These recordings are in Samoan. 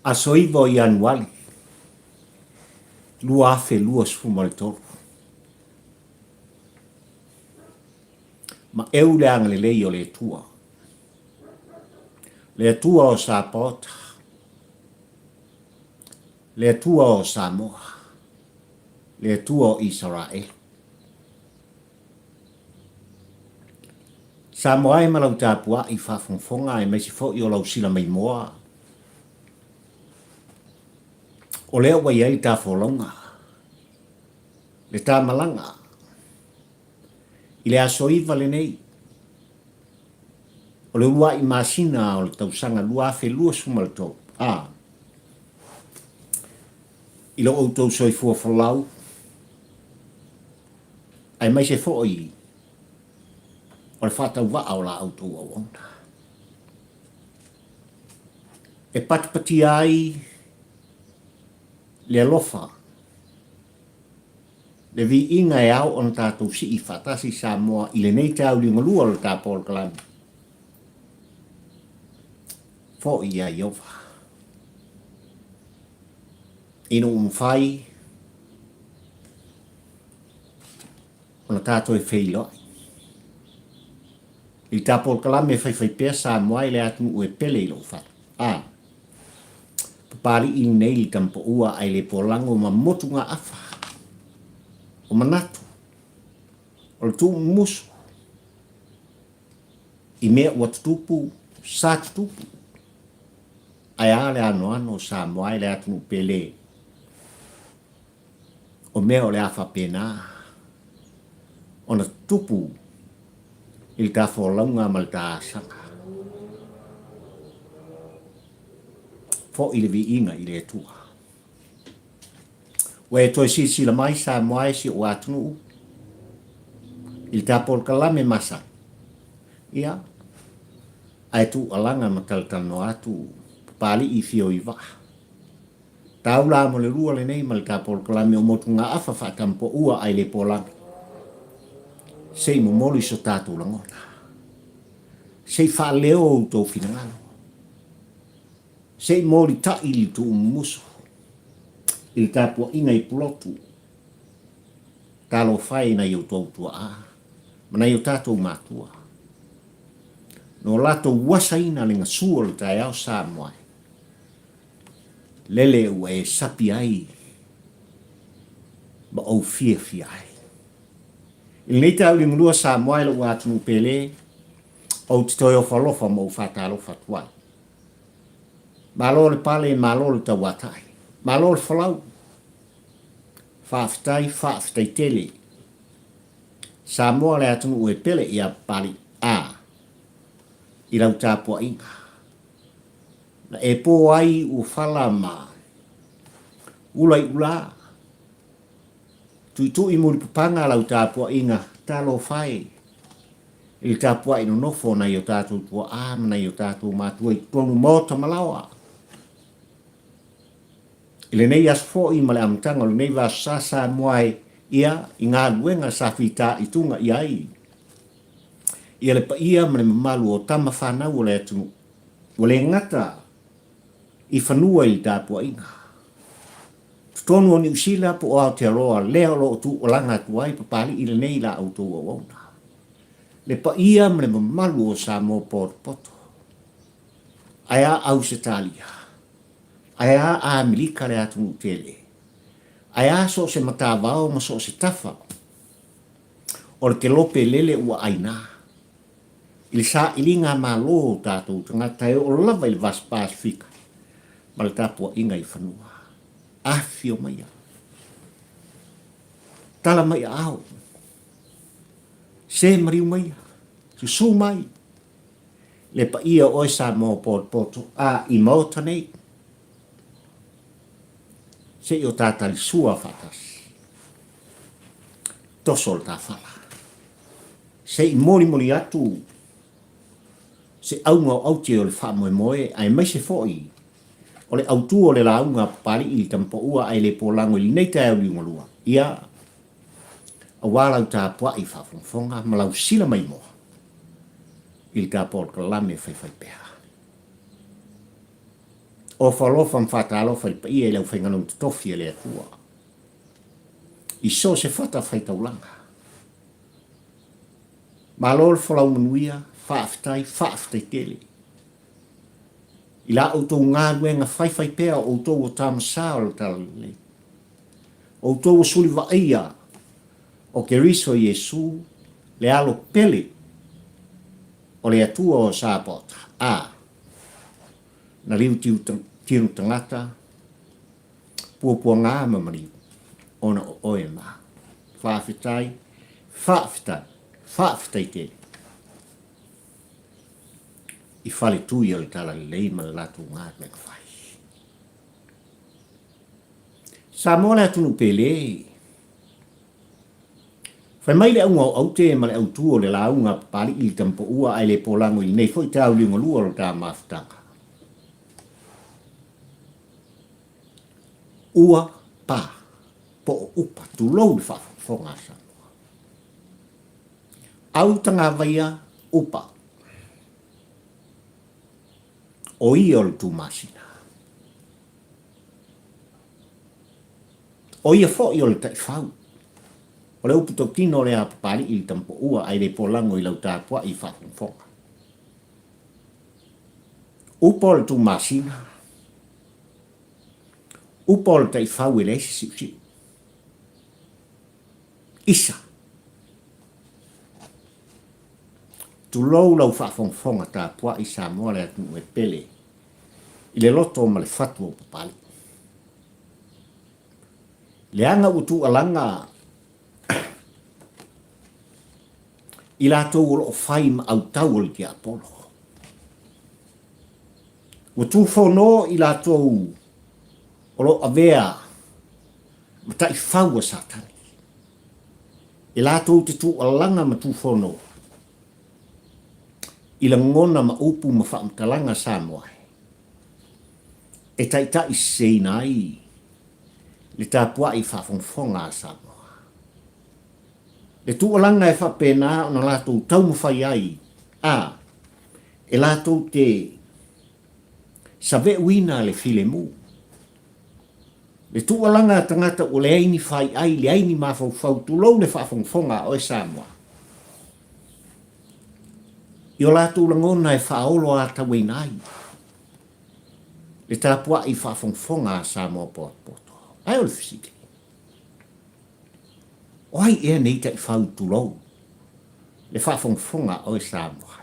Aso 9 o Ianuali 2023. Maeu le agalelei o le Atua. Le Atua o Sapaota. Le Atua o Samoa. Le Atua o Isaraelu. Samoa e ma lau tapuai faafogafoga aemaise foi o lau sila maimoa. O lea ua i ai le ta folauga, le ta malaga i le aso 9 lenei o le uluai masina o le tausaga 2023, a i lo outou soifua folau aemaise foi o le faatauvaa o la outou auauna. E patipatia ai le alofa, le viiga e ao ona tatou sii faatasi Samoa i lenei taeao liugalua o le ta polokalame, foi ia Ieova. Ina ua mafai ona tatou e feiloai i ta polokalame e faifaipea Samoa i le atunuu e pele i lou fatu. A Papali'i lenei i le tamapaua ae le polago ma motugaafa o manatu o le tuumumusu i mea ua tutupu sa tutupu ae a le anoano o Samoa i le atunuu pele o mea o le a faapena ona tutupu i le ta folauga ma le ta asaga. Foi le viiga i le Atua. Ua e toe silasila mai Samoa e si ou atunuu i le ta polokalame masani. Ia, ae tuualaga ma talatalanoa atu Papali'i Fio i vaa. Taula mo le lua lenei ma le ta polokalame o Motugaafa Faatamopoua ai le Polagi. Se i momoli so tatou lagona. Se i faaleo outou finagalo. Se i molitai le tuumumusu i le tapuaiga i Pulotu. Talofa e i nai outou tuaa ma nai o tatou matua. No latou asaina le gasu o le taeao Samoa e. Lele ua e sapi ai ma ou fiafia ai. I lenei taeao Samoa e lou atunuu pele, ou te toe ofo alofa ma ou faatalofa atu ai. Malo le pale, malo le tauatai, malo le folau. Faafetai, faafetai tele. Samoa le atunuu e pele ia Papali'i a i lau tapuaiga. Na e pō ai ua fala ma ula i ula, tuitui mulipapaga lau tapuaiga talofa e i le tapuai nonofo o nai o tatou tuaa ma nai o tatou matua i totonu maota ma laoa. I lenei aso foi ma le amataga o lenei vaaso sa Samoa e ia i galuega sa fitaituga i ai ia le paia ma le mamalu o tama fanau o le atunuu. Ua le gata i fanua i le tapuaiga. Totonu o Niu Sila po o Aotearoa lea o lo o tuualaga atu ai Papali'i lenei i la outou auauna. Le paia ma le mamalu o Samoa potopoto. Ae a Ausetalia? Ae a Amerika le atunuu tele? Ae a so o se matavao ma so o se tafa o le kelope lele ua aina? I le sailiga malo o tatou tagata e oo lava i le Vasa Pasefika ma le tapuaiga i fanua. Afifio maia. Tala mai aao. Se mariu maia. Susu mai. Le paia o oe Samoa potopoto a i Maota nei. Se i o ta talisua faatasi. Toso le ta fala. Se i molimoli atu se auga o aute o le faamoemoe aemaise foi o le autu o le lauga a Papali'i i le Tamapaua ae le polago i lenei taeao liugalua, ia, aua lau tapuai faafogafoga ma lau sila maimoa i le ta polokalame faifaipea. Ofo alofa ma faatalofa i le paia i le aufaigaluega totofi a le Atua i so o se fatafaitaulaga. Malo le folau manuia, faafetai, faafetai tele i la outou galuega faifaipea o outou o tama sa o le Talalelei. Outou o suli vaaia o Keriso Iesu, le Alo pele o le Atua o Sapaota, a na liu tino tagata, puapuaga ma maliu, ona o oe ma au. Faafetai, faafetai, faafetai tele i faletui o le Talalelei ma le latou galuega fai. Samoa le atunuu pele. Fai mai le auga o aute ma le autu o le lauga a Papalii i le Tamapoua ae le polago i lenei foi taeao liugalua o lo ta mafutaga. Ua pa po o upa, tulou le faafogafoga a Samoa. Au tagavaia upa. O ia o le Tumasina. O ia foi o le taifau. O le upu tautino lea a Papalii i le Tamapoua ae le polago i lau tapuai faafogafoga. Upa o le Tumasina, upa o le taifau e leai se siusiu. Isa. Tulou lau faafogafoga tapuai Samoa le atunuu e pele i le loto ma le fatu o Papalii. Leaga ua tuualaga i latou o lo o fai ma autau o le tiapolo. Ua tufono i latou o lo o avea ma taifau a Satani. E latou te tuualaga ma tufono i lagona ma upu ma faamatalaga Samoa e taitai seseina ai le tapuai faafogafoga a Samoa. Le tuualaga e faapena ona latou taumafai ai, a e latou te saveuina le filemu. Le tuualaga a tagata ua leai ni faiai, leai ni mafaufau, tulou le faafogafoga a oe Samoa, i o latou lagona e faaoloatauaina ai le tapuai faafogafoga a Samoa potopoto. Ae o le fesili, o ai ea nei taifau tulou le faafogafoga a oe Samoa?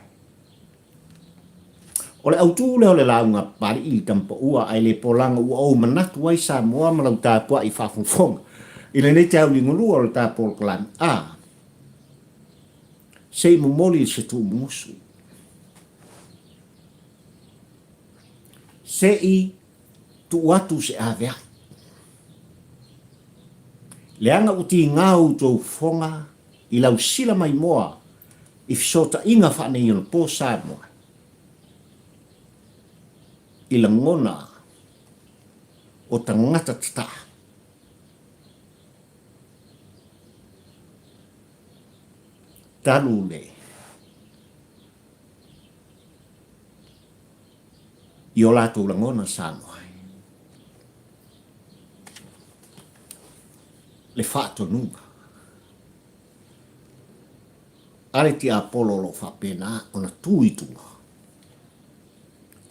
O le autu lea o le lauga a Papalii i le Tamapaua ae le polaga ua ou manatu ai Samoa ma lau tapuai faafogafoga i lenei taeao liugalua o le ta polokalame. A, se i momoli se tuumugusu. Se i tuu atu se aveai. Leaga ua tiga outou fofoga i lau sila maimoa i fesootaiga faaneionapo Samoa i lagona o tagata tataa. Talu le i o latou lagona Samoa le faatonuga. A le tiapolo o lo o faapena ona tu i tua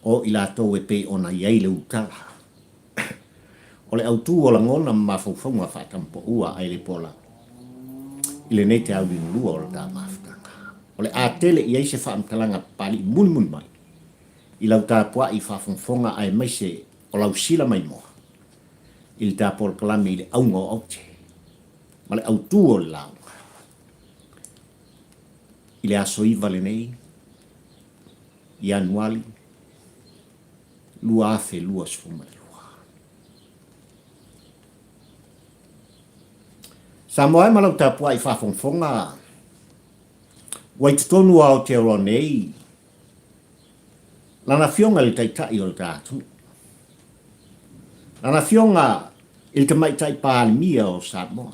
o i latou e pei ona i ai le utala o le autu o lagona ma mafaufauga faatamapaua ae le pola i lenei taeao liugalua o le ta mafutaga. O le a tele i ai se faamatalaga Papalii mulimuli mai i lau tapuai faafogafoga aemaise o lau sila maimoa i le ta polokalame i le auga o aute ma le autu o le lauga. I le aso 9 lenei, Ianuali 2022. Samoa e ma lau tapuai faafogafoga, ua i totonu o Aotearoa nei Lana Afioga i le Taitai o le ta atunuu. Lana Afioga i le Tamaitai Palemia o Samoa,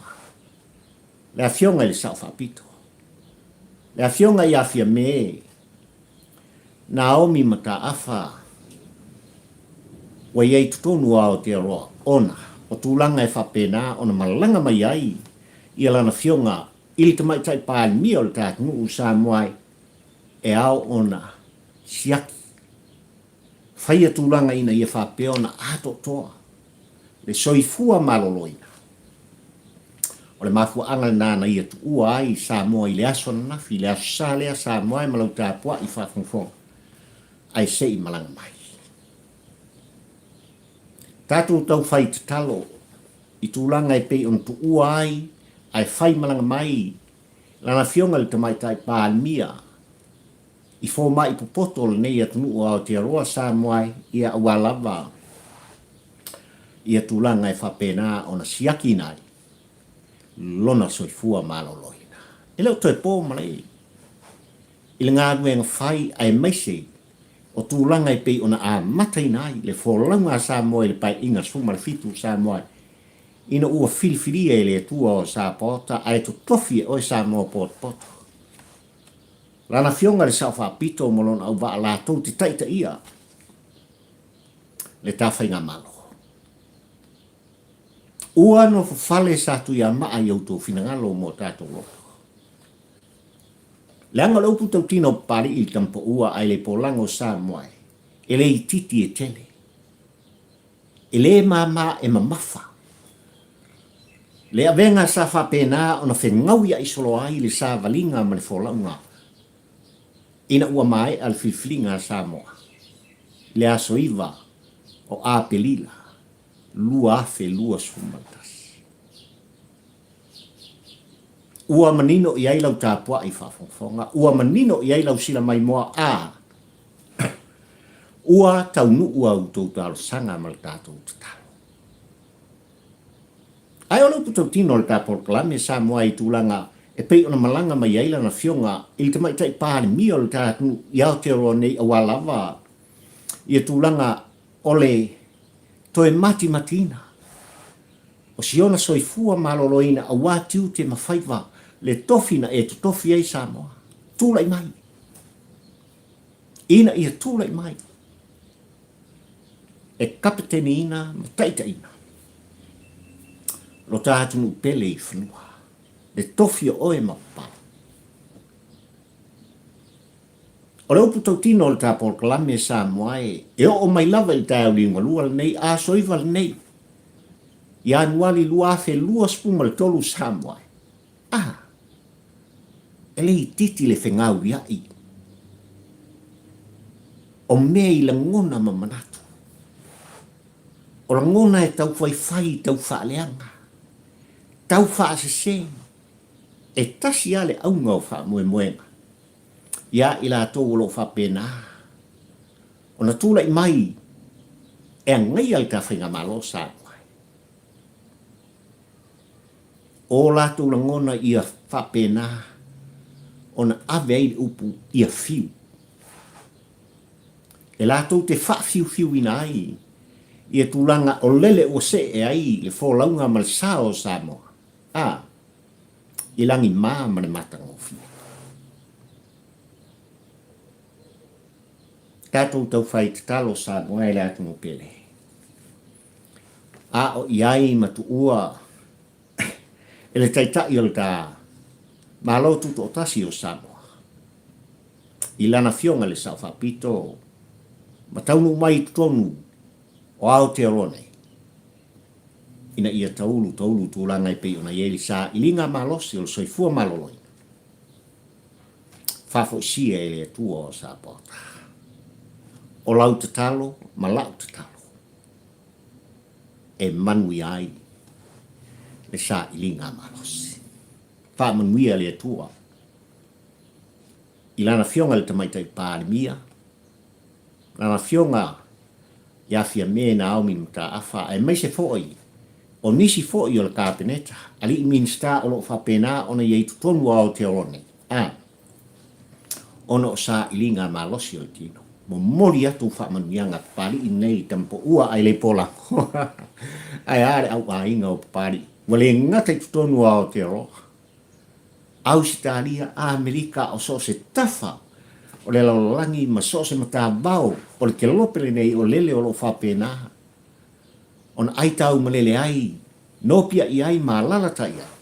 le Afioga i le Sao Faapito, le Afioga ia Fiame Naomi Mataafa Ua i ai i totonu o Aotearoa ona o tulaga e faapena ona malaga mai ai ia lana Afioga i le Tamaitai Palemia o le ta atunuu o Samoa e ao ona siaki, faia tulaga ina ia faapea ona atoatoa le soifua maloloina. O le mafuaaga lena na ia tuua ai Samoa i le aso ananafi, i le Aso Sa lea Samoa e ma lau tapuai faafogafoga ae se i malaga mai. Tatou tau fai tatalo i tulaga e pei ona tuua ai ae fai malaga mai lana Afioga i le Tamaitai Palemia i fomai popoto o lenei atunuu o Aotearoa Samoa e, ia aua lava ia tulaga e faapena ona siakiina ai lona soifua maloloina. E le o toe po malae i le galuega fai aemaise o tulaga e pei ona amataina ai le folauga a Samoa i le Paeaiga 17 Samoa ina ua filifilia e le Atua o Sapaota ae totofi e oe Samoa potopoto. Lana Afioga i le Sao Faapito ma lona auvaa latou te taitaia le ta faigamalo. Ua nofofale sa Tuiamaa i outou finagalo mo tatou loto. Leaga o le upu tautino o Papalii i le Tamapaua ae le polaga o Samoa e le itiiti e tele. E le mama e mamafa. Le avega sa faapena ona fegauia'i solo ai le savaliga ma le folauga ina ua maea le filifiliga a Samoa i le aso 9 o Aperila 2021. Ua manino i ai lau tapua'i faafogafoga, ua manino i ai lau sila maimoa a ua taunuu a outou talosaga ma le tatou tatalo. Ae o le upu tautino o le ta polokalame Samoa i tulaga e pei ona malaga mai ai lana Afioga i le Tamaitai Palemia o le ta atunuu i Aotearoa nei aua lava ia tulaga o le toe matimatiina o si ona soifua maloloina aua tiute ma faiva le tofi na e totofi ai Samoa. Tulai mai. Ina ia tulai mai e kapeteniina ma taitaiina lo ta atunuu pele i fanua, le tofi o oe ma papala. O le upu tautino o le ta polokalame Samoa e, e oo mai lava i le taeao liugalua lenei, aso 9 lenei, Ianuali 2023 Samoa e, a, e le itiiti le fegauia'i o mea i lagona ma manatu. O lagona e tau faifai, tau faaleaga, tau faasese, e tasi lava le auga o faamoemoega iā i latou o lo o faapena ona tulai mai e agaia le ta faigamalo Samoa. O latou lagona ia faapena ona ave ai le upu ia fiu. E latou te faafiufiuina ai ia tulaga o lele ua see ai le folauga ma le sa o Samoa, a, i lagima ma le matagofie. Tatou taufai tatalo Samoa e le atunuu pele. A o i ai ma tuua e le Taitai o le ta Malo Tutoatasi o Samoa i lana Afioga i le Sao Faapito ma taunuu mai i totonu o Aotearoa nei ina ia taulu taulu tulaga e pei ona i ai le sailiga malosi o le soifua maloloina faafoisia e le Atua o Sapaota. O lau tatalo ma la'u tatalo e manuia ai le sailiga malosi. Faamanuia le Atua i Lana Afioga i le Tamaitai Palemia, Lana Afioga ia Fiame Naomi Mataafa aemaise foi o nisi foi o le Kapeneta, alii Minisita o lo o faapena ona i ai i totonu o Aotearoa nei, a, ona o sailiga malosi o le tino. Momoli atu faamanuiaga Papalii nei Tamapoua ae le Polago. Ae a le au aiga o Papalii, ua le gata i totonu o Aotearoa, Ausetalia, Amerika o so o se tafa o le lalolagi ma so o se matavao o le kelope lenei o lele o lo o faapena. ona aitaumalele ai, nopiai ai ma alalatai ai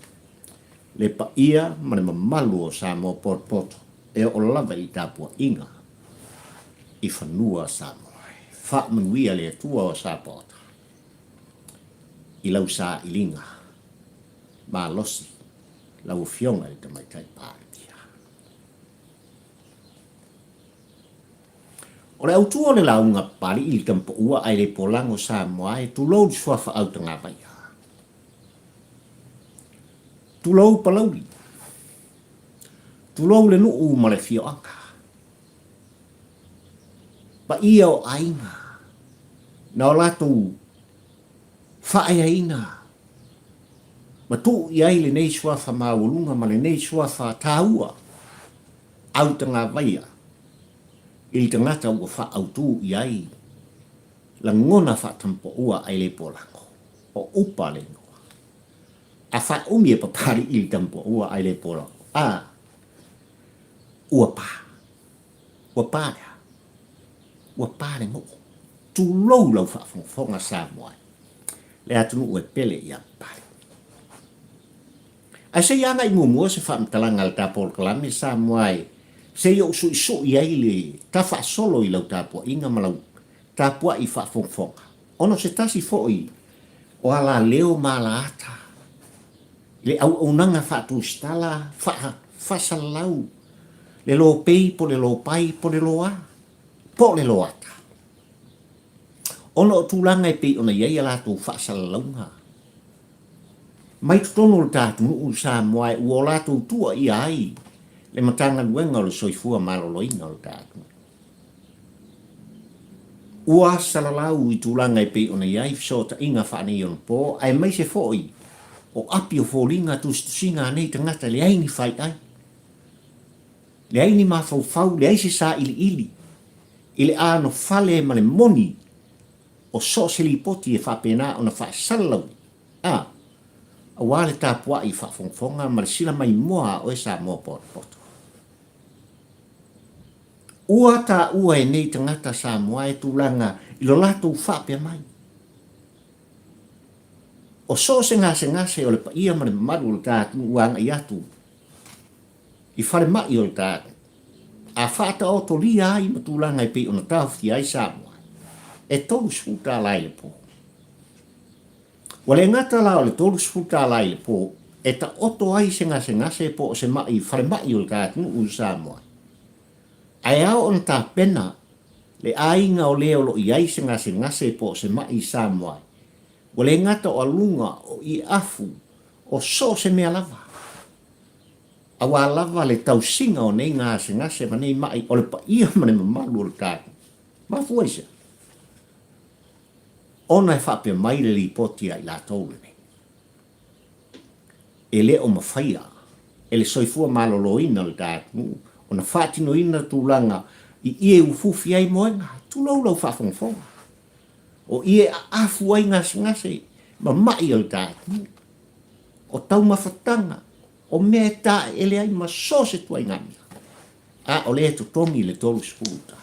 le paia ma le mamalu o Samoa potopoto e oo lava i tapuaiga i fanua Samoa. Faamanuia le Atua o Sapaota i lau sailiga malosi lau Afioga i le Tamaitai Palemia. O le autu o le lauga Papalii i le Tamapaua ae le polago Samoa e tulou le suafa Autagavaia. Tulou Palauli. Tulou le nuu ma le afioaga. Paia o aiga na o latou faaeaina ma tuu i ai lenei suafa maualuga ma lenei suafa taua Autagavaia i le tagata ua faaautu i ai lagona faatampaua ae le polago, o upa le igoa. A faaumi e Papalii i le tampaua ae le polago, a, ua pa. Ua pa le a? Ua pa le nuu. Tulou lau faafogafoga Samoa e, le atunuu e pele ia Papalii. Ae se i agai muamua se faamatalaga a le ta polokalame Samoa e se i ou suisui ai le tafaasolo i lau tapuaiga ma lau tapuai faafogafoga, ona o se tasi foi o alaleo ma alaata i le auaunaga faatusitala faasalalau le lopei po le lopai po le loa po o le loata. Ona o tulaga e pei ona i ai a latou faasalalauga Mai totonu o le ta atunuu Samoa e ua o latou tuuaia ai le Matagaluega o le Soifua Maloloina o le ta atunuu. Ua salalau i tulaga e pei ona i ai fesootaiga faaneionapo aemaise foi o api o foliga tusitusiga a nei tagata leai ni faiai, leai ni mafaufau, leai se sailiili i le anofale ma le moni o so o se lipoti e faapena ona faasalalauina, a, aua le tapuai faafogafoga ma le silamaimoa a oe Samoa potopoto. Ua taua e nei tagata Samoa e tulaga i lo latou faapea mai. O so o se gasegase o le paia ma le mamalu o le ta atunuu ua agai atu i falemai o le ta atunuu, a faataotolia ai ma tulaga e pei ona taofia ai Samoa, e 30 tala i le po. Ua le gata la o le 30 tala i le po e taoto ai se gasegase po o se maʻi i falemai o le ta atunuu i Samoa, ae ao ona tapena le aiga o le o lo o i ai se gasegase po o se maʻi i Samoa, ua le gata o aluga, o ieafu, o so o se mea lava. Aua lava le tausiga o nei gasegase ma nei maʻi o le paia ma le mamalu o le ta atunuu. Mafua i se a? Ona e faapea mai le lipoti a i latou lenei, E le o mafaia e le soifua maloloina o le ta atunuu ona faatinoina tulaga i ie ufufi ai moega. Tulou lau faafogafoga. O ie aafu ai gasegase ma maʻi o le ta atunuu. O taumafataga, o mea e taeele ai ma so o se tuaiga mea, a o lea e totogi le 30 tala.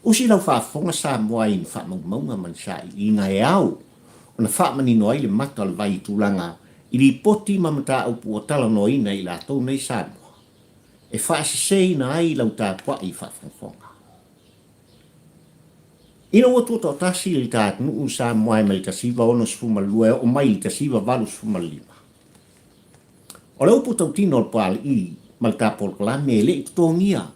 Usi lau faafofoga Samoa i ni faamaumauga ma ni sailiiliga e ao ona faamanino ai le mata o le vai i tulaga i lipoti ma mataupu ua talanoaina e i latou nei Samoa e faaseseina ai lau tapuai faafogafoga. Ina ua tutoatasi le ta atunuu Samoa mai le 1962 e oo mai i le 1985, o le upu tautino o le Papalii ma le ta polokalame e le i totogia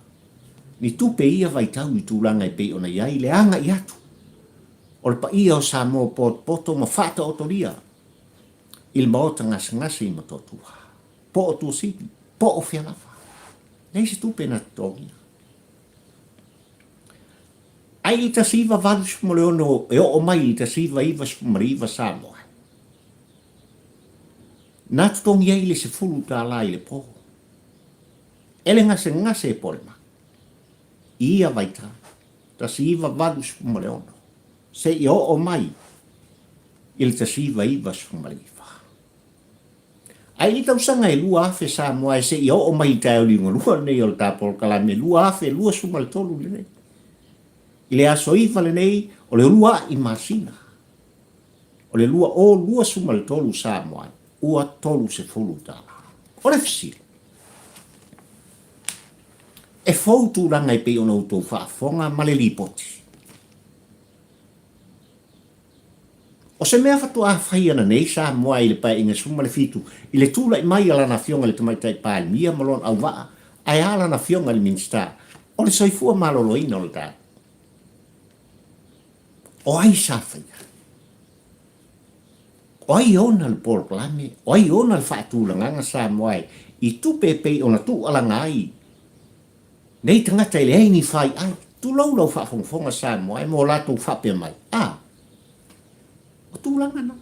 ni tupe i ia vaitau i tulaga e pei ona i ai le agai atu o le paia o Samoa potopoto ma faataotolia i le maota gasegase i Motootua, po o Tuasivi, po o fea lava. Leai se tupe na totogia. Ae i le 1986 e oo mai i le 1999 Samoa, na totogi ai le 10 tala i le po. E le gasegase e Polema i ia vaitau, 1986, seia oo mai i le 1999. Ae i le tausaga e 2000 Samoa e seia oo mai i le taeao liugalua lenei o le ta polokalame 2023 lenei. I le aso 9 lenei o le ulua'i masina o le 2023 Samoa ai, ua $30. O le fesili, e fou tulaga e pei ona outou faafofoga ma le lipoti? O se mea faatoa fai ana nei Samoa i le Paeaiga 17 i le tulai mai a lana Afioga i le Tamaitai Palemia ma lona auvaa, ae a lana Afioga i le Minisita o le Soifua Maloloina o le tatou. O ai sa faia? O ai ona le polokalame? O ai ona le faatulagaga Samoa i tupe e pei ona tuualaga ai Nei tagata e leai ni faiai, tulou lau faafogafoga Samoa e mo latou faapea mai, a, o tulaga na.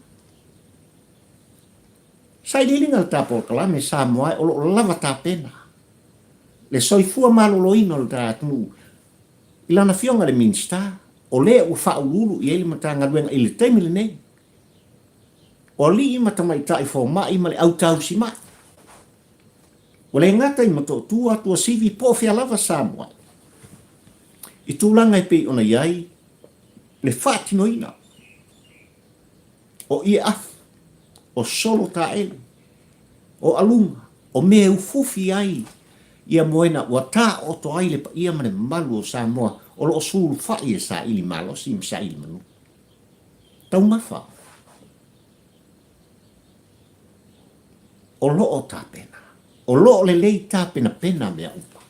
Sailiiliga le ta polokalame Samoa e o lo o lava tapena le soifua maloloina o le ta atunuu i lana afioga i le Minisita o le ua faauluulu i ai le Matagaluega i le taimi lenei. O alii ma tamaitai fomai ma le au tausimai. Ua le gata i Motootua, Tuasivi po o fea lava Samoa i tulaga e pei ona i ai le faatinoina o ie afu, o solo taele, o aluga, o mea e ufufi ai ia moena ua taooto ai le paia ma le mamalu o Samoa o lo o sulufai e saili malosi ma saili manu. Taumafa. O lo o tapena. O lo o lelei tapenapena mea uma.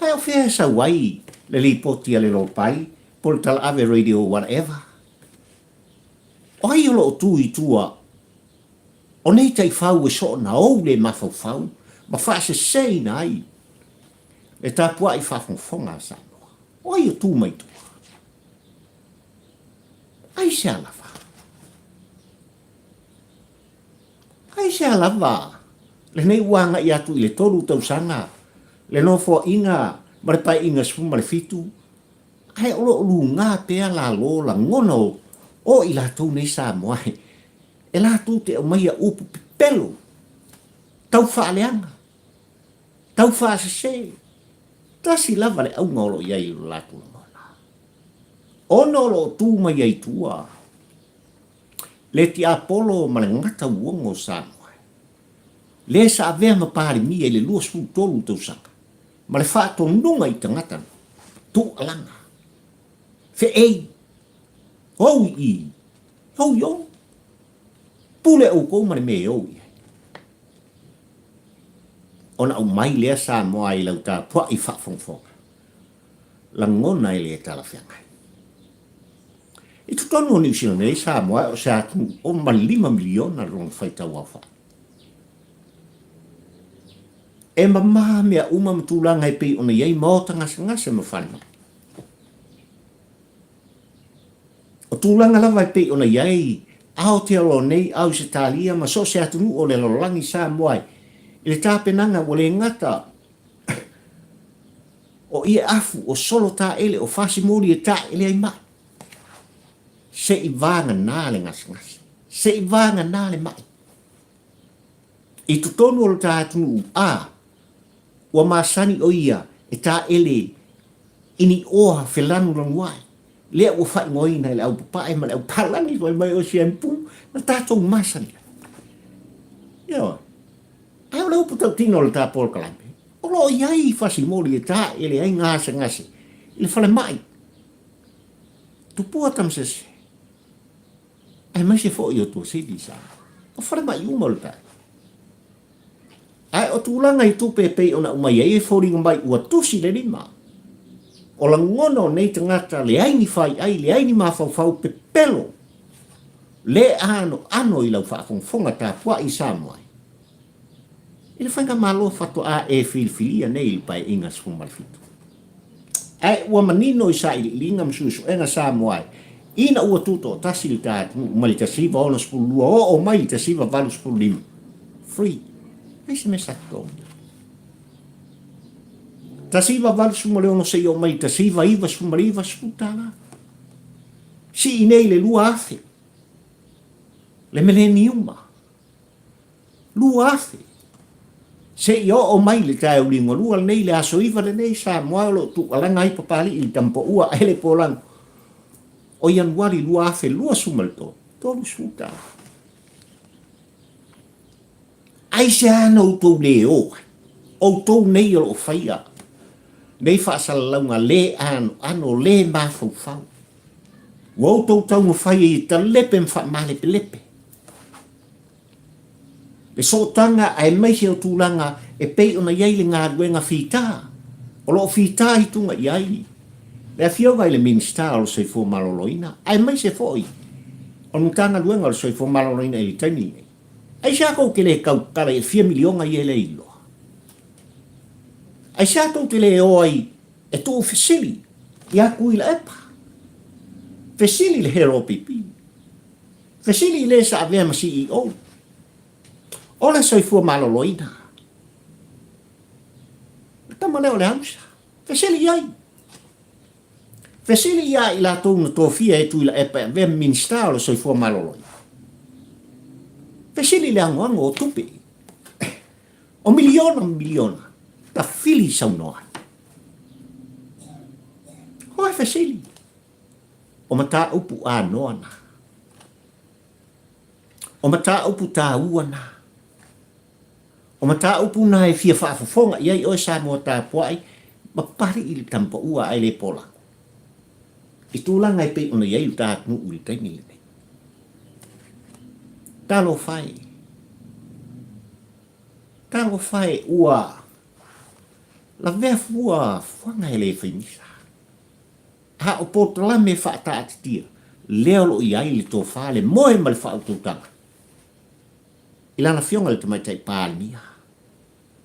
Ae o fea e sau ai le lipoti a le Lopai po o le Talaave Radio whatever? O ai o lo o tu i tua o nei taifau e soona ou le mafaufau ma faaseseina ai le tapuai faafogafoga a Samoa? O ai o tu mai tua? Aisea lava? Aisea lava lenei ua agai atu i le 3 tausaga le nofoaiga ma le paeaiga 17, ae o lo o luga pea lalo lagona o i latou nei Samoa e latou te aumaia upu pepelo, tau faaleaga, tau faasese. Tasi lava le auga o lo o i ai i lo latou lagona. Ona o lo o tu mai ai tua le tiapolo ma le gata uogo o Samoa, le sa avea ma Palemia i le 23 tausaga, ma le faatonuga i tagata tuualaga, feei, ou i i, ou i o, pule oukou ma le mea e ou i ai. Ona aumai lea Samoa i lau tapuai faafogafoga. Lagona e le talafeagai. I totonu o Niu Sila nei, Samoa, o se atunuu o ma 5 miliona lona faitau aofai. E mamā mea uma ma tulaga e pei ona i ai maota gasegase ma falemai. O tulaga lava e pei ona i ai Aotearoa nei, Ausetalia ma so o se atunuu o le lalolagi Samoa i le tapenaga ua le gata O ie afu, o solo taele, o fasimoli e taele ai mai. Se i vagana le gasegase, se i vagana le mai. I totonu o lo ta atunuu, a, ua masani o ia e taele i ni oa felanulanu ai, lea ua faaigoaina e le au papae ma le au palagi fai mai o shampoo, na tatou masani ai. Ioe. Ae o le upu tautino o le ta polokalame, O lo o i ai fasimoli e taele ai gasegase i le falemai. Tupua Tamasese, aemaise foi o Tuasivi i Samoa. O falemai uma o le taele. Ae o tulaga i tupe e pei ona aumai ai e foliga mai ua tusi le lima. O lagona o nei tagata leai ni faiai, leai ni mafaufau pepelo, le anoano i lau faafogafoga tapuai i Samoa ai. I le faigamalo faatoa e filifilia nei i le Paeaiga 17. Ae ua manino i sailiiliga ma suesuega Samoa ina ua tutoatasi le ta atunuu mai le 1962 oo mai le 1985. Free. Leai se mea sa totogi. 1986 seia oo mai le 1999, $10. Sii nei le 2000, le meleniuma. 2000. Se i oo mai le taeao liugalua lenei, le aso iva lenei, Samoa o lo o tuualaga ai Papalii i le Tamapaua ae le Polago o Ianuari 2023, 30 tala. Aisea na outou le o ai? Outou nei o lo o faia nei faasalalauga le anoano, le mafaufau. Ua outou taumafai ai e talepe ma faamalepelepe le sootaga aemaise o tulaga e pei ona i ai le galuega fita o lo o fitaituga i ai le Afioga i le Minisita o le Soifua Maloloina aemaise foi o le Matagaluega o le Soifua Maloloina i le taimi lenei. Aisea tou te le tautala i le fia miliona ia e le iloa? Aisea tou te le o ai e tuufesili ia Tuilaepa? Fesili i le Head OPP. Fesili i le sa avea ma CEO o le Soifua Maloloina. Le tama lea o Leausa. Fesili i ai. Fesili ia i latou na tofia e Tuilaepa e avea ma Minisita o le Soifua Maloloina. Fesili i le anoano o tupe. O miliona ma miliona tafili saunoa ai. Hoe fesili. O mataupu anoa na. O mataupu tāua na. O mataupu na e fia faafofoga i ai oe Samoa tapuai ma pali i le tamapaua ae le polago. I tulaga e pei ona i ai lo ta atunuu i le taimi lenei. Talofa e. Talofa e ua lavea fua fuaga e le faimisa. A o polokalame faataatitia lea o lo o i ai le tofa, le moe ma le faautautaga i lana Afioga i le Tamaitai Palemia,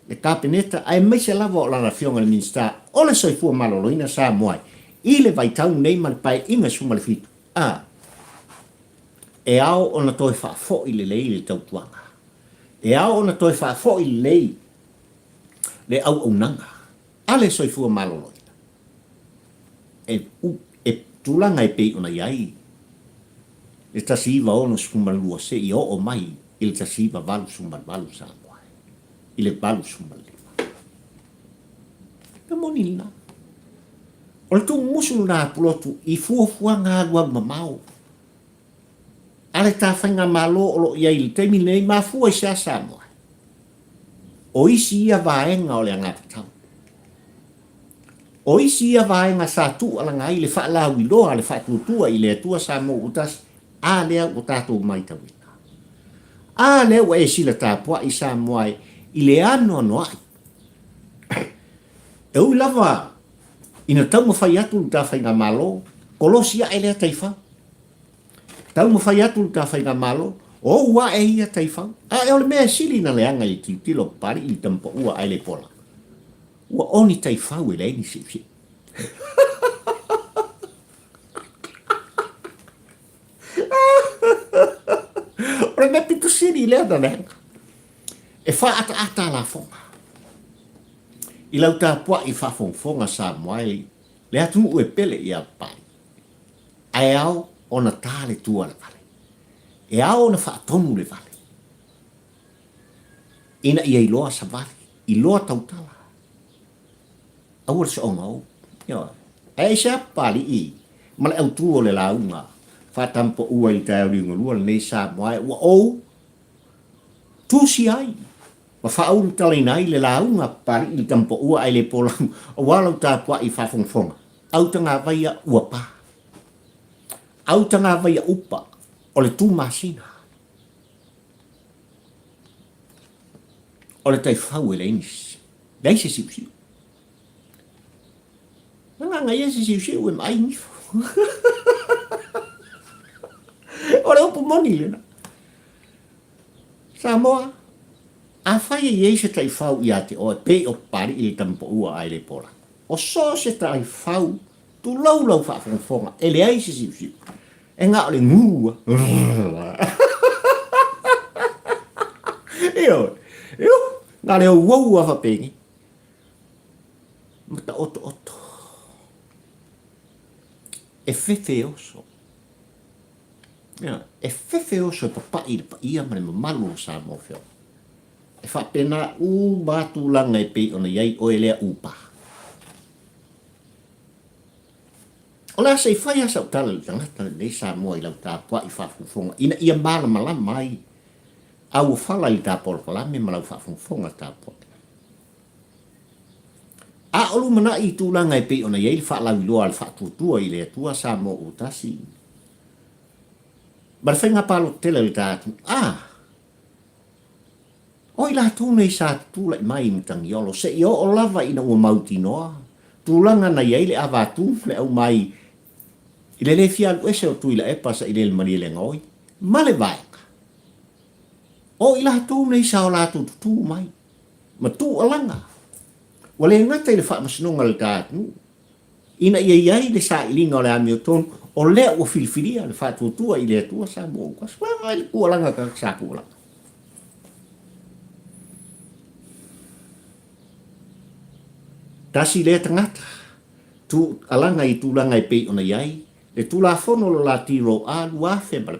le Kapeneta aemaise lava o lana Afioga i le Minisita o le Soifua Maloloina Samoa i le vaitau nei ma le Paeaiga 17 a e ao ona toe faafoi lelei le tautuaga, e ao ona toe faafoi lelei le auaunaga a le soifua maloloina e, e tulaga e pei ona i ai le 1962 seia oo mai i le 1988 Samoa i le 85. E moni lena. O le tuumusu lena a Pulotu i fuafuaga alualu mamao a le ta faigamalo o lo o i ai i le taimi lenei, mafua i se a Samoa? O isi ia vaega o le anatatau. O isi ia vaega sa tuualaga ai le faalauiloa a le Faatuatua i le Atua Samoa ua tasi, a lea ua tatou maitauina. A lea ua e sila tapuai Samoa e i le anoanoai. E ui lava ina taumafai atu le ta faigamalo, kolosi ae lea taifau. Taumafai atu le ta faigamalo, o ou ae ia taifau. Ae o le mea e sili na leaga i le tilotilo a Papalii i le tamapaua ae le pola. Ua oni taifau e leai ni siusiu. O le mea pito sili lea na leaga. E faaataata a lafoga. I lau tapuai faafogafoga Samoa e le atunuu e pele ia Papalii. Ae ao ona ta le tua le vale. E ao ona faatonu le vale. Ina ia iloa savali, iloa tautala. Aua le soonga ou. Ioe. Ae aisea Papalii ma le autu o le lauga faatampaua i le taeao liugalua lenei Samoa e ua ou tusi ai ma faaulutalaina ai le lauga a Papalii i le tampaua ae le polagu aua lau tapuai faafogafoga. Autagavaia ua pa. Autagavaia upa o le tumasina. O le taifau e leai nisi. Leai se siusiu. Na nganga ia se siusiu e maai nifo. O le upu moni lena. Samoa, afai e i ai se taifau ia te oe, pei o Papalii le tamapaua ae le pola. O so o se taifau, tulou lau faafogafoga, e leai se siusiu. E na o le gū a. Ioe. Iu, na le ouou a faapeni. Mataotooto. E fefe oso. Ioe. E fefe oso e papaʻi i le paia ma le mamalu o Samoa feoai. E faapena uma lava tulaga e pei ona i ai oe lea upa. O le a se i fai lava sau tala i le tagata lenei Samoa i lau tapuai faafogafoga ina ia malamalama ai a ua fala i le ta polokalame ma lau faafogafoga tapuai. A o lumanai i tulaga e pei ona i ai le faalauiloa a le Faatuatua i le Atua Samoa ua tasi ma le faiga palota tele a le ta atunuu, a O i latou nei sa tutulai mai i Matagiolo seia oo lava ina ua mautinoa tulaga na i ai le avatu ma le aumai i le le fia alu ese o Tuilaepa sa i le Malielegaoi ma le vaega. O i latou nei sa o latou tutū mai ma tuualaga ua le gata i le faamasinoga a le ta atunuu ina ia i ai le sailiga o le amiotonu o lea ua filifilia le faatuatua i le Atua Samoa ua tasi. Vaai le tuualaga tagata sa tuualaga. Tasi lea tagata, tuualaga i tulaga e pei ona i ai le Tulafono o lo la Tiro A 2008.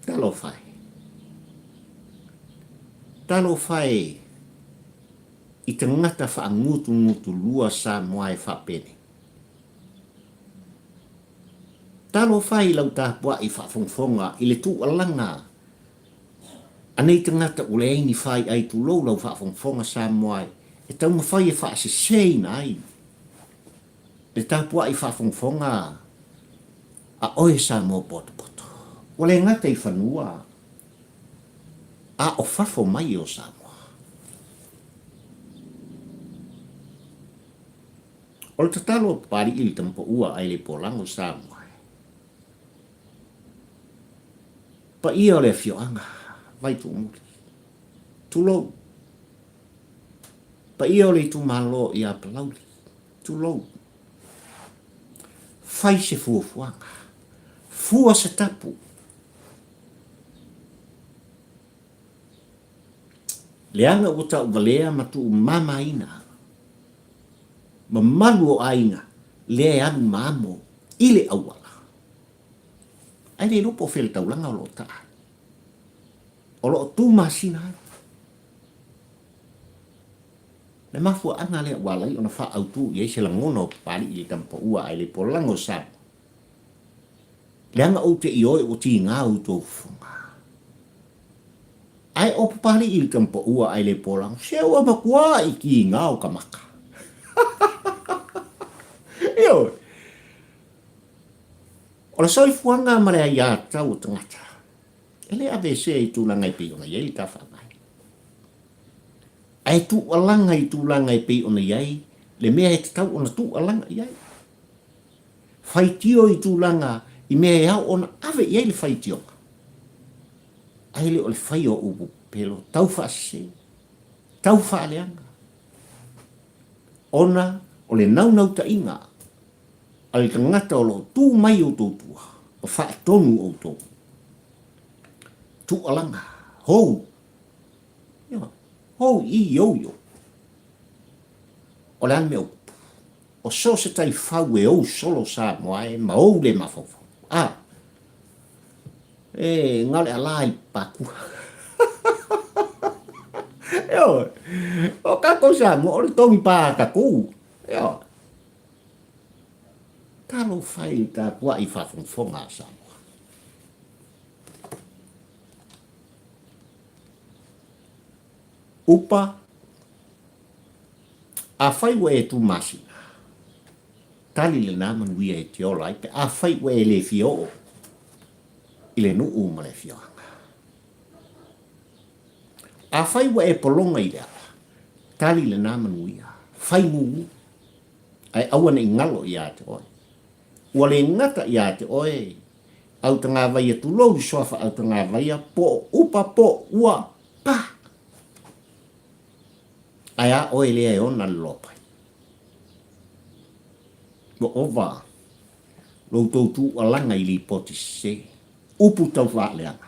Talofa e. Talofa e i tagata faangutugutulua Samoa e faapenei. Talofa e i lau tapuai faafogafoga i le tuualaga a nei tagata ua leai ni faiai tulou lau faafogafoga Samoa e taumafai e faaseseina ai Le tapuai faafogafoga a oe Samoa potopoto. Ua le gata i fanua a o fafo mai o Samoa. O le tatalo a Papalii i le tamapaua ae le polago Samoa e. Paia o le afioaga, Vaituumuli. Tulou. Paia o le itumalo ia Palauli. Tulou. Fai se fuafuaga. Fua se tapu. Leaga ua tauvalea ma tuumamaina mamalu o aiga lea e alu ma amo i le auala. Ae le iloa po o fea le taulaga o lo o taa ai. O lo o tumasina ai. Le mafuaaga lea ua ala ai ona faaautu i ai se lagona o Papalii i le tamapaua ae le polaga o Samoa. Leaga ou te ioe ua tiga outou fofoga. Ae o Papalii i le tamapaua ae le polaga, se ua matua i tiga o ka maka. Ioe. O le soifuaga ma le aiatatau o tagata, e le aveesea i tulaga e pei ona i ai le ta faavae. Ae tuualaga i tulaga e pei ona i ai le mea e tatau ona tuualaga i ai. Faitio i tulaga i mea e ao ona ave i ai le faitioga, ae le o le faia o upu pepelo tau faasese, tau faaleaga, ona o le naunautaiga a le tagata o lo o tu mai i outou tua ma faatonu outou. Tuualaga hou Ioe. Hou i i ou i ou. O le a le mea o tupu? O so o se taifau e ou solo Samoa e ma ou le mafaufau. A! E na o le alā i le papakua. Ioe. O tatou Samoa, o le togi pa tatou. Ioe. Talofa e i le tapuai faafogafoga a Samoa. Upa, Afai ua e tumasina, tali lena manuia e te ola ai pe afai ua e le fia oo i le nuu ma le afioaga. Afai ua e pologa i le ala, tali lena manuia, fai gugu, ae aua ne i galo ia te oe. Ua le gata ia te oe Autagavaia tulou i suafa Autagavaia po o upa po o ua pa. Ae a oe lea e ona le loapai. Ua ova lo outou tuualaga i lipoti sese, upu tau faaleaga,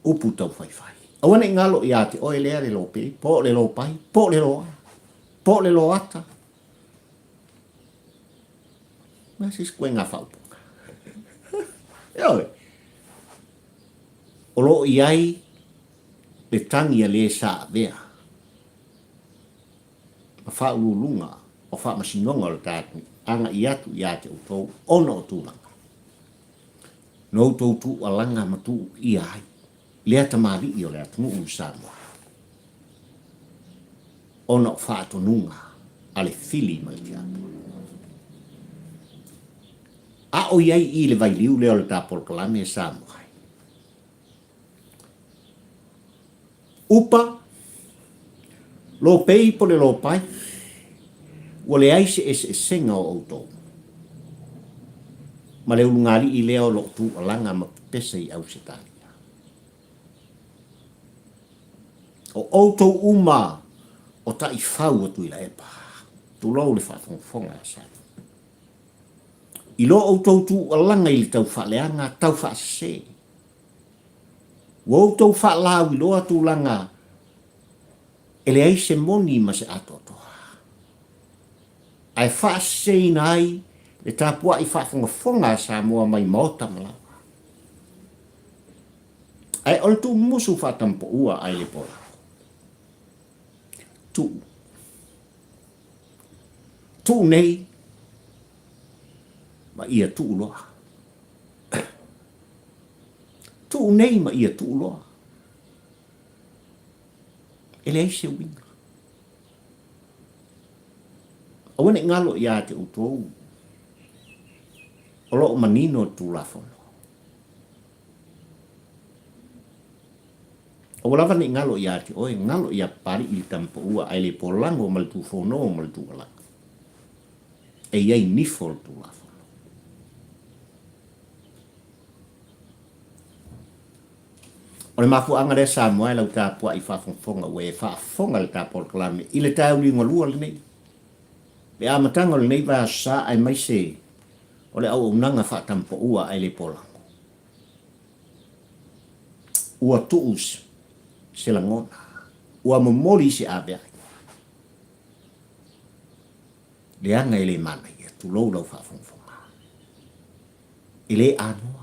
upu tau faifai. Aua ne i galo ia te oe lea le lopei, po o le lopai, po o le loa, po o le loata, Ma se isi koe ngā whaoponga. Ioe. O lo o i ai le tagi a le sa avea ma faauluuluga o faamasinoga o le ta atunuu agai atu ia te outou ona o tulaga na outou tuualaga ma tuuia ai lea tamalii o le atunuu i Samoa ona o faatonuga a le fili ma le tiakono. A o i ai i le vailiu lea o le ta polokalame e Samoa ai. Upa, lopei po le lopai, ua leai se eseesega o outou ma le ulugalii lea o lo o tuualaga ma pepesa i Ausetalia. O outou uma o taifau o Tuilaepa, tulou le faafogafoga a Samoa. I lo outou tuualaga i le taufaaleaga taufaasese, Ua outou faalauiloa tulaga e leai se moni ma se atoatoa, ae faaseseina ai le tapuai faafogafoga a Samoa mai maota ma laoa. Ae o le tuumusu faatampoua ai le polao. Tuu. Tuu nei ma ia tuu loa. Tuu nei ma ia tuu loa. E leai se uiga. Aua ne i galo ia te outou o lo o manino le Tulafono. Aua lava ne i galo ia te oe, galo ia Papali'i le tamapaua ae le polago ma le tufono ma le tuualaga. E i ai nifo o le Tulafono. O le mafuaaga lea Samoa e lau tapuai faafogafoga ua e faafofoga i le ta polokalame i le taeao liugalua lenei. Le amataga o lenei vaiaso sa aemaise o le auaunaga faatampaua ae le polago. Ua tuu se lagona, ua momoli se aveai. Leaga e le manaia, tulou lau faafogafoga. E le anoa.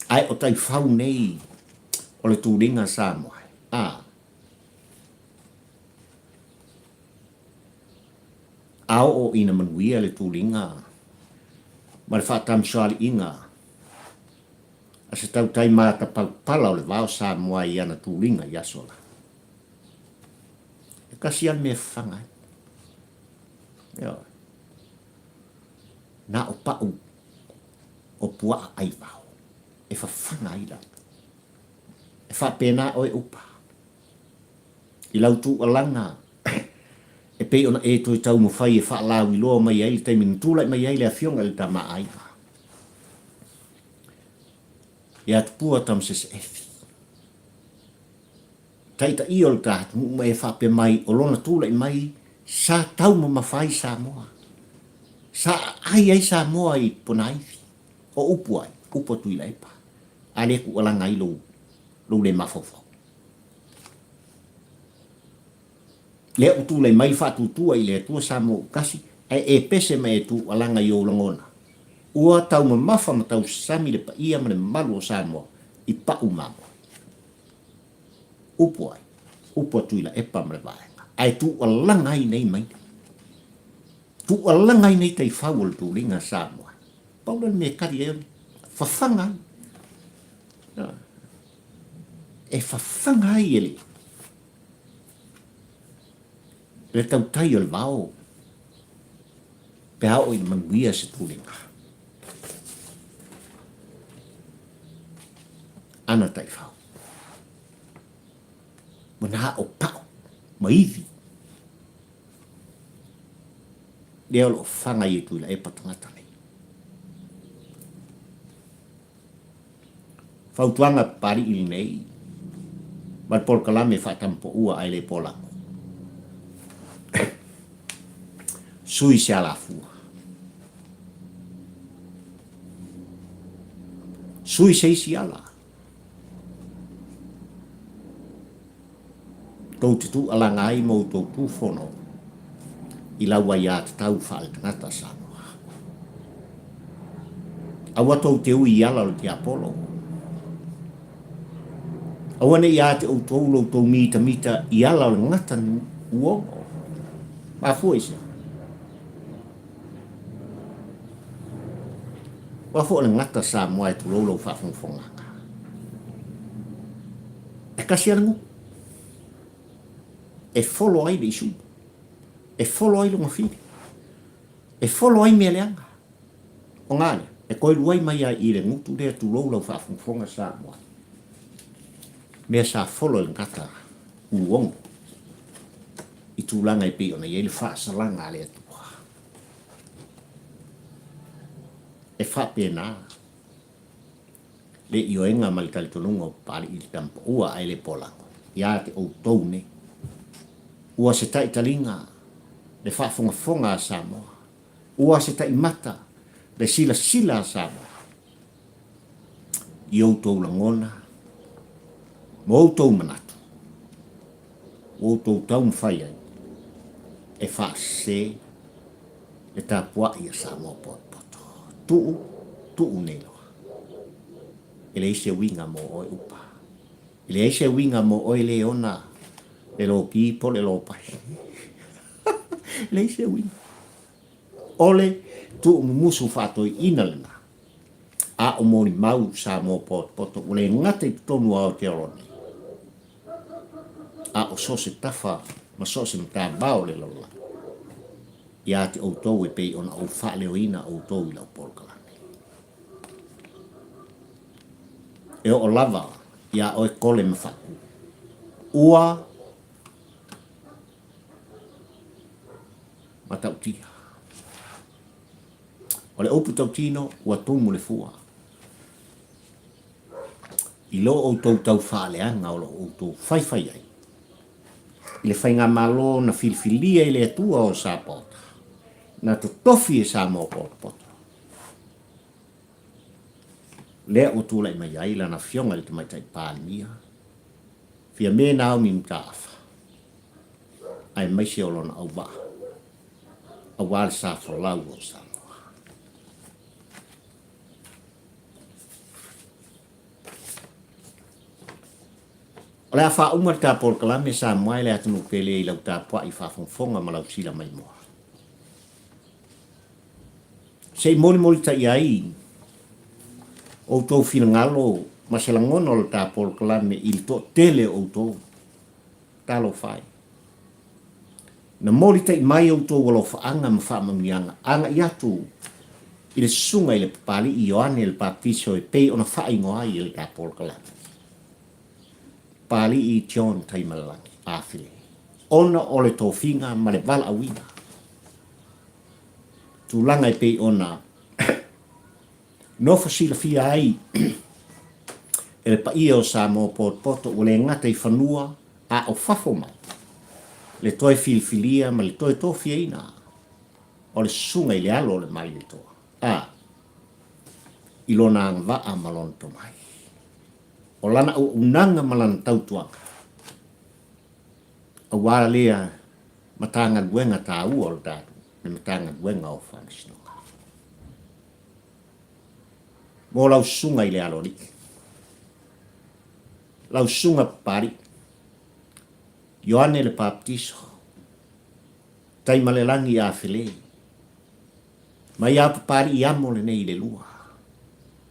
Ae o taifau nei o le tuliga Samoa, a. A oo ina manuia le tuliga ma le faatamasoaliiga a se tautai matapalapala o le vao Samoa i ana tuliga i aso la. E tasi lava le mea e fafaga ai. Ioe. Na o pau o puaa ai vao e fafaga ai latou. E faapena oe upa i lau tuualaga e pei ona e toe taumafai e faalauiloa mai ai le taimi na tulai mai ai le Afioga i le Tama a Aiga ia Tupua Tamasese Efi. Taitaia o le ta atunuu ma e faapea mai o lona tulai mai sa taumamafa ai Samoa. Sa aai ai Samoa i Ponaivi. O upu ai, upu a Tuilaepa. A lea tuualaga ai lou, lou le mafaufau. Lea ua tulai mai le faatuatua i le Atua Samoa ua tasi, ae e pese ma e tuualaga i ou lagona. Ua taumamafa ma tausasami le paia ma le mamalu o Samoa i pau mamoe. Upu ai, upu a Tuilaepa ma le vaega, ae tuualaga ai nei maile. Tuualaga ai nei taifau o le tuliga Samoa. Pau lea o le mea e tali ai o le fafaga ai. E fafaga ai e le le tautai o le vao pe a oo ina manuia se tuliga. Ana taifau. Ua na o pao ma ivi. Lea o lo o faga i e Tuilaepa tagata nei. Fautuaga Papali'i lenei ma le polokalame faatampoua ae le polago. Sui se alafua. Sui se isi ala. Tou te tuualaga ai ma outou tufono i lau aiatatau faale-tagata Samoa. Aua tou te ui i ala o le tiapolo. Aua ne i ia te outou lo outou mitamita i ala o le gata uogo. Mafua i sea. Ua foi o le gata Samoa e tulou lau faafogafogaga. E kasi a le gutu. E folo ai le isumu. E folo ai lona fili. E folo ai mea leaga. O ngā lea, e koe luai mai ai i le gutu lea tulou lau faafogafoga Samoa. Mea sa folo e le gata uogo i tulaga e pei ona i ai le faasalaga a le Atua. E faapena le ioega ma le talitonuga o Papalii i le tamapaua ae le polago ia te outou nei. Ua se taitaliga le faafogafoga a Samoa, ua se taimata le silasila a Samoa i outou lagona ma outou manatu ua outou taumafai ai e faasese le tapuai a Samoa potopoto. Tuu, tuu nei loa. E leai se uiga mo oe upa. E leai se uiga mo oe le ona le lopi po le lopai. E leai se uiga. O le tuumumusu faatoeaina lena, a o molimau Samoa potopoto ua le gata i totonu o Aotearoa nei, a o so o se tafa ma so o se matavao o le lalolagi, ia te outou e pei ona ou faaleoina outou i lau polokalame. E oo lava iā oe Kole ma Faaku, ua matautia. O le upu tautino ua tumu le fua. I lo outou tau faaleaga o lo o outou faifai ai i le faigamalo na filifilia i le Atua o Sapaota, na totofi e Samoa potopoto, lea ua tulai mai ai lana Afioga i le Tamaitai Palemia, Fiame Naomi Mataafa, aemaise o lona auvaa, aua le sa folau o Samoa. O le a faauma le ta polokalame Samoa e le atunuu pele i lau tapuai faafogafoga ma lau sila maimoa. Se i molimolitai ai outou finagalo ma se lagona o le ta polokalame i le toatele o outou. Talofa e. Na molitai mai outou alofaaga ma faamanuiaga agai atu i le susuga i le Papalii Ioane le Papatiso e pei ona faaigoa ai e le ta polokalame. Papalii John Taimalelagi, Afele, ona o le tofiga ma le valaauina. Tulaga e pei ona nofo silafia ai e le paia o Samoa potopoto ua le gata i fanua a o fafo mai le toe filifilia ma le toe tofiaina o le susuga i le alo o le Malietoa, a i lona agavaa ma lona tomai, o lana auaunaga ma lana tautuaga, aua lea Matagaluega taua o le tatou, le Matagaluega o Faamasinoga. Mo lau susuga i le Aloalii, lau susuga Papalii, Ioane le Papatiso, Taimalelagi Afele, mai a Papalii amo lenei i le lua,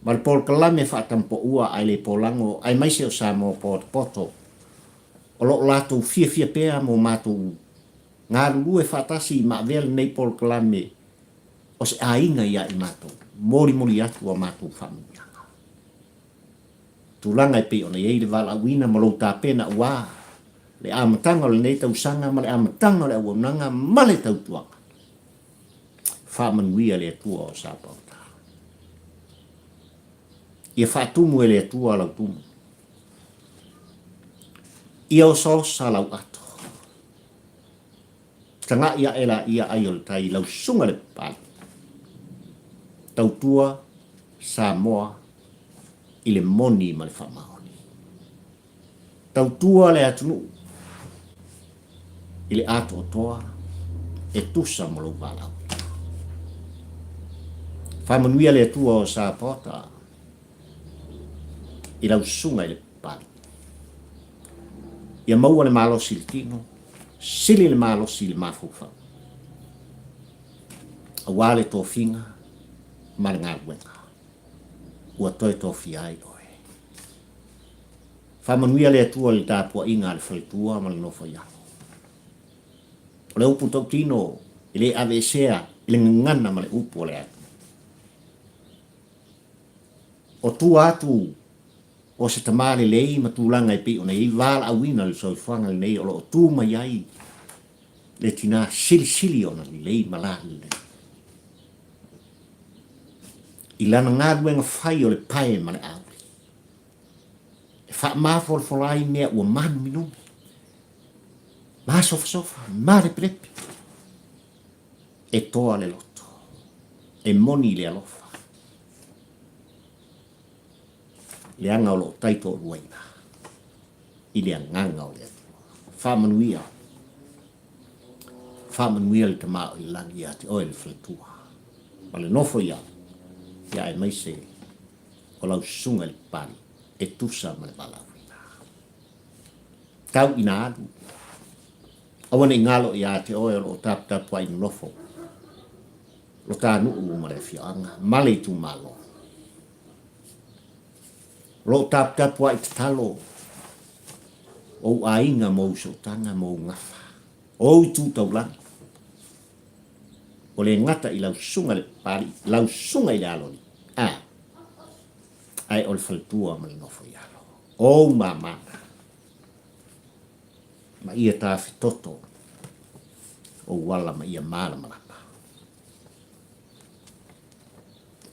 ma le polokalame faatampoua ae le polago aemaise o Samoa potopoto o lo o latou fiafia pea mo matou galulue faatasi ma avea lenei polokalame o se aiga ia i matou, molimoli atu a matou faamanuiaga. Tulaga e pei ona i ai le valaauina ma lou tapena aua le amataga o lenei tausaga ma le amataga o le auaunaga ma le tautuaga. Faamanuia le Atua o Sapaota. Ia faatumu e le Atua lau tumu. Ia osaosa lau ato. Taga'i aʻe laia ai o le tai i lau susuga le Papalii. Tautua Samoa i le moni ma le faamaoni. Tautua le atunuu i le atoatoa e tusa ma lou valaauina. Faamanuia le Atua o Sapaota i lau susuga i le Papalii. Ia maua le malosi i le tino, sili le malosi i le mafaufau, aua le tofiga ma le galuega ua toe tofia ai oe. Faamanuia le Atua i le tapuaiga a le faletua ma le nofo i alo. O le upu tautino e le aveesea i le gagana ma le upu o le atunuu. O tua atu o se tama lelei ma tulaga e pei ona i ai valaauina i le soifuaga lenei o lo o tu mai ai le tina silisili ona lelei ma lalelei i lana galuega fai o le pae ma le auli e faamafolafola ai mea ua manuminumi, masofasofa, malepelepe, e toa le loto, e moni le alofa, leaga o lo o taitoaluaina i le agaga o le Atua. Faamanuia, faamanuia le Tama o i le lagi ia te oe le faletua, ma le nofo i alo, ia aemaise o lau susuga i le Papalii e tusa ma le valaauina. Tau ina alu, aua ne i galo ia te oe o lo o taputapuai nonofo lo ta nuu ma le afioaga ma le itumalo. O lo o taputapuai tatalo ou aiga ma ou sootaga ma ou gafa, o ou itu taulagi. Ua le gata i lau susuga i le Papalii, lau susuga i le Aloalii, a, ae o le faletua ma le nofo i alo. O ou mamana, ma ia tafetoto ou ala ma ia malamalama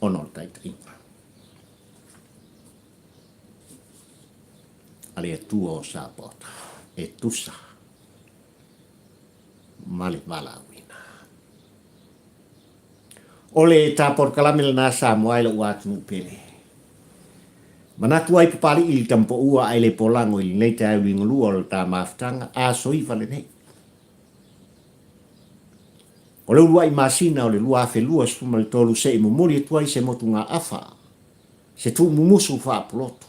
ona o le taitaiga a le Atua o Sapaota e tusa ma le valaauina. O le ta polokalame lena Samoa e lou atunuu pele. Manatu ai Papalii i le tamapoua ae le polago i lenei taeao liugalua o le ta mafutaga asoiva lenei. O le uluai masina o le 2023 se i momoli atu ai se motugaafa, se tuumumusu faapoloto,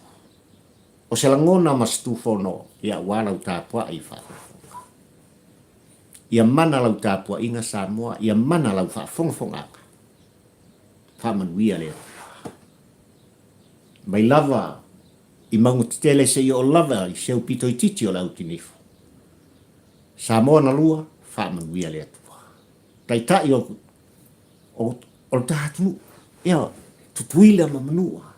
O se lagona ma se tufono ia aua lau tapuai i faafogafoga. Ia mana lau tapuaiga Samoa, ia mana lau faafogafogaga. Faamanuia le Atua. Mai lava i mauga tetele seia oo lava i se aupito itiiti o le autinifu. Samoa na lua, faamanuia le Atua. Taitai o, o, o le ta atunuu, ia, Tutuila ma Manua.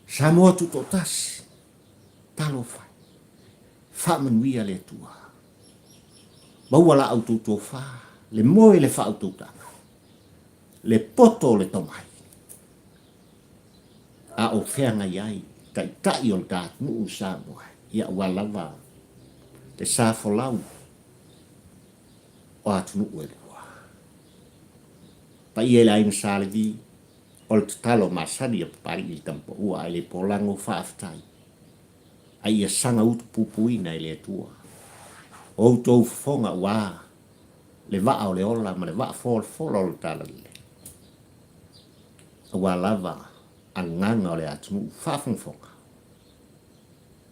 Samoa Tutoatasi, talofa e, faamanuia le Atua. Maua la outou tofa, le moe le faautautaga, le poto o le tomai, a o feagai ai taitai o le ta atunuu Samoa, ia aua lava le sa folau o atunuu e lua. Paia i le aiga Sa Levi, O le tatalo masani a Papalii i le tamapaua ae le polago faafetai a ia saga utu pupuina e le Atua o outou fofoga ua le vaa o le ola ma le vaa folafola o le talalelei aua lava agaga o le atunuu faafogafoga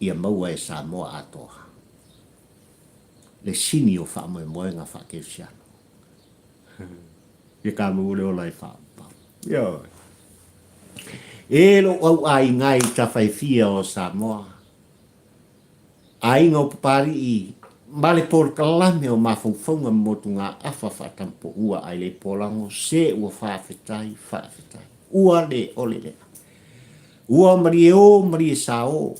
ia maua e Samoa atoa le sini o faamoemoega faakerisiano. Ia ka maua le ola e faaupau. Ioe. E lou au aiga i tafa e fia o Samoa, aiga o Papalii ma le polokalame o mafaufauga ma motugaafa faatampoua ae le polago se ua faafetai, faafetai. Ua le ole lea. Ua malie o, malie sa o.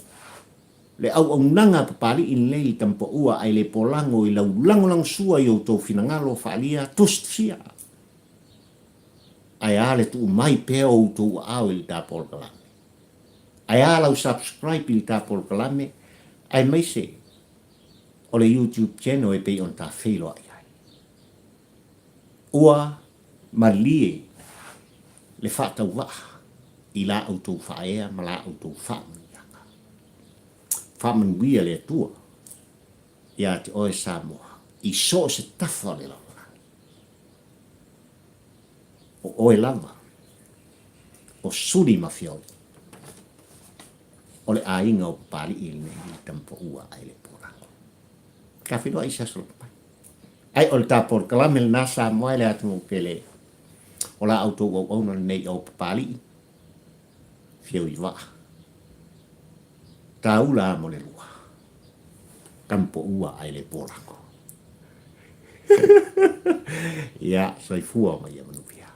Le auaunaga a Papalii lenei i Tampaua ae le polago i lau lagolagosua i outou finagalo faaalia tusitusia. Ae a le tuu mai pea o outou aao i le ta polokalame? Ae a lau subscribe i le ta polokalame aemaise o le YouTube channel e pei ona ta feiloai ai. Ua malie le faatauvaa i la outou faaea ma la outou faamanuiaga. Faamanuia le Atua ia te oe Samoa i so o se tafa o le lalolagi. O oe lava. O Suli ma Fioli. O le aiga o Papali'i lenei i le Tamapaua a le Polago. Ka feiloai i se aso lapa mai. Ai o le ta polokalame lena Samoa e le atunuu pele o la outou auauna lenei o Papali'i Fioi Vaa. Taula mo le lua. Tamapaua a le Polago. Ia, soifua ma ia manuia.